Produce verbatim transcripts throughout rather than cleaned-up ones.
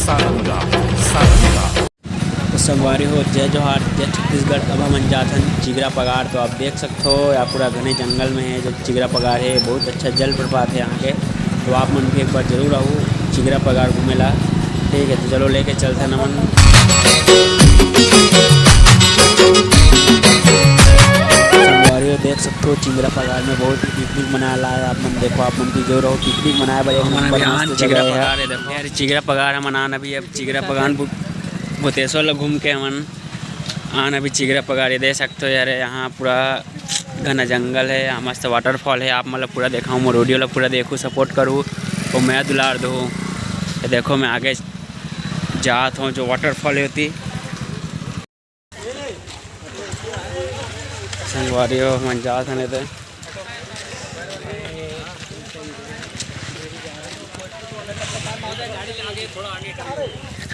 सारंगा, सारंगा। तो संगवारी हो, जय जोहार, जय छत्तीसगढ़। अब हमन जात हन चिगरा पगार। तो आप देख सकथो, या पूरा घने जंगल में है जो चिगरा पगार है। बहुत अच्छा जलप्रपात है यहाँ के। तो आप मन भी एक बार जरूर आओ चिगरा पगार घूमे ला। ठीक है, तो चलो लेके चलते हैं नमन। संगवारी हो, देख सकथो चिगरा पगार में बहुत ही पिकनिक मनाए ला है। आप मन देखो, आप मन भी जरूर आओ पिकनिक मनाए बर। एक हमन नंबर अभी मस्त आन जगह चिगरा है। पगार है, देखो यार, चिगरा पगार हमन आन अभी, अब चिगरा पगार भू-, भूतेश्वर ला घूम के हमन आन अभी चिगरा पगार। ये देख सकथो यार, यहाँ पूरा घना जंगल है, यहाँ मस्त waterfall है। आप मन ला पूरा देखाऊँ, मोर video ला पूरा देखू, support करू, और मैं दुलार दो। ये देखो, मैं आगे जात हूँ जो waterfall होती। संगवारी हो, मन जात हन एदे।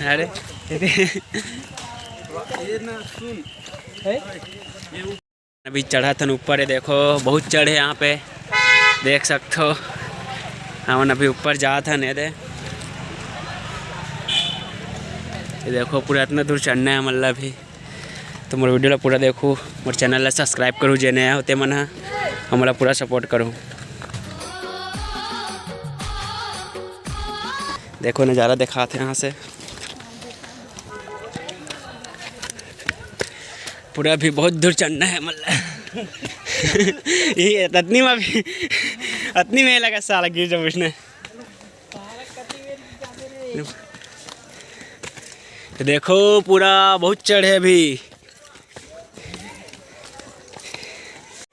अरे, अभी चढ़त हन ऊपर, ये देखो, बहुत चढ़ है यहाँ पे, देख सकथो। हमन अभी ऊपर जात हन, ये दे, ये देखो, पूरा इतना दूर चढ़ना है हमन ला अभी। तो मोर video ला पूरा देखू, मोर channel ला subscribe करू, जे नया हो ते मन ह हमन ला पूरा support करू। देखो नज़ारा देखात हे यहाँ से, पूरा भी बहुत दूर चढ़ना है मतलब। ये अतनी में भी, अतनी में लगा साला गिर जाऊँ इसने। देखो पूरा बहुत चढ़े अभी।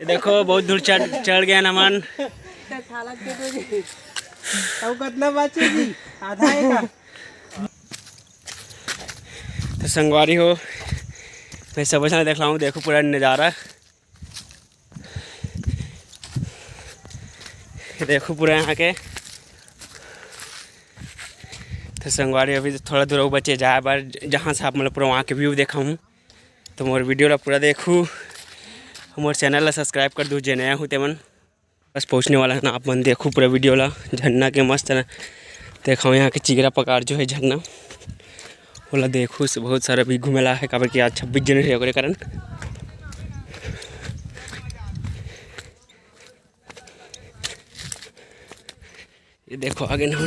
ये देखो बहुत दूर चढ़, चढ़ गया नमन। अउ कितना बाचे जी? आधा है का? तो संगवारी हो, मैं सब झन देख लाऊँ, देखो पूरा नज़ारा। देखो पूरा यहाँ के। तो संगवारी अभी तो थोड़ा दूर अउ बचे जाए बर, जहाँ से आप मतलब पूरा वहाँ के view देखाऊँ। तो मोर video ला पूरा देखू, मोर channel ला subscribe कर दू, जे नया हो ते मन। बस पहुँचने वाला है ना, आप मन देखू पूरा video ला। झरना के मस्त ना देखाऊँ, यहाँ के चिगरा पगार जो है झरना, ओला देखू से बहुत सारा भी घूमे ला है, काबर कि आज छब्बीस जनवरी है, ओकरे कारण। ये देखो आगे ना,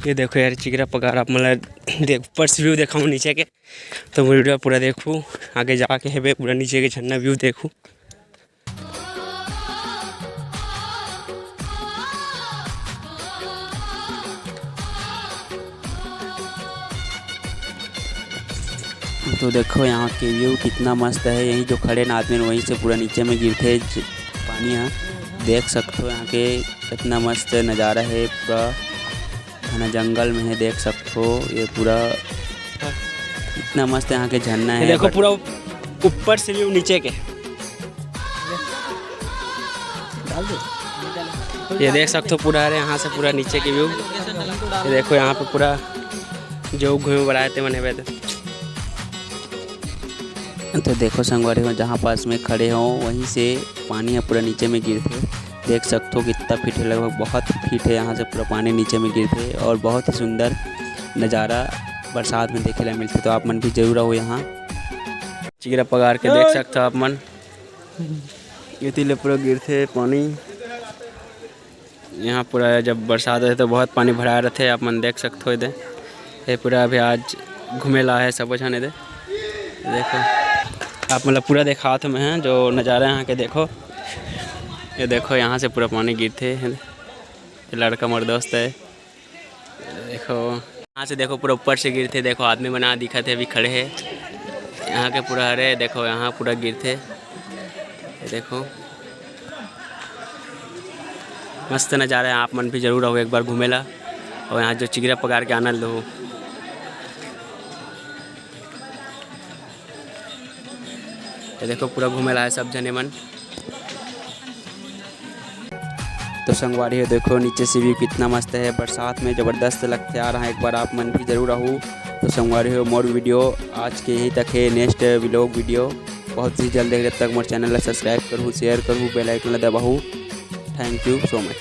ये देखो यार चिगरा पगार, आप मतलब देख ऊपर से view देखाऊँ नीचे के। तो video पूरा देखू, आगे जाके हेबे पूरा नीचे के झरना view देखू। तो देखो यहाँ के view कितना मस्त है। यही जो खड़े ना आदमी, वहीं से पूरा नीचे में गिरथे ज-, पानी ह। देख सकते हो यहाँ के कितना मस्त नज़ारा है पूरा। घना जंगल में है, देख सकथो ये पूरा इतना मस्त यहाँ के झरना ये है। देखो but पूरा ऊपर से view नीचे के। ये देख सकथो पूरा, अरे यहाँ से पूरा नीचे के view। ये देखो यहाँ पे पूरा जो घूमे बर आए ते मन हेबे तो। तो देखो संगवारी हो, जहाँ पास में खड़े हो वहीं से पानी ह पूरा नीचे में गिरथे। देख सकथो कितना फीट है, लगभग बहुत फीट है। यहाँ से पूरा पानी नीचे में गिरथे और बहुत ही सुंदर नज़ारा बरसात में देखे ला मिलथे। तो आप मन भी जरूर आओ यहाँ। चिगरा पगार के देख सकथो आप मन, एती ले पूरा गिरथे पानी। यहाँ पूरा जब बरसात होथे तो बहुत पानी भराए रथे, आप मन देख सकथो एदे। ये पूरा अभी आज घूमे ला है सब झन एदे। देखो आप मतलब पूरा देखात हूँ मैं जो नज़ारा यहाँ के। देखो ये देखो यहाँ से पूरा पानी गिरथे। ये लड़का मोर दोस्त है। देखो यहाँ से देखो पूरा ऊपर से गिरथे। देखो आदमी मन दिखत हे, अभी खड़े हे यहाँ के पूरा। अरे देखो यहाँ पूरा गिरथे। ये देखो मस्त नज़ारा है, आप मन भी जरूर आओ एक बार घूमे ला और यहाँ जो चिगरा पगार के आनंद लो। ये देखो पूरा घूमे ला है सब झने मन। तो संगवारी हो देखो नीचे से view कितना मस्त है, बरसात में जबरदस्त लगथे आ रहा है। एक बार आप मन भी जरूर आहू। तो संगवारी हो मोर video आज के यहीं तक है। Next vlog video बहुत ही जल्द है, जब तक मोर channel ला subscribe करहू, share करहू, bell icon ला दबाहू। Thank you so much।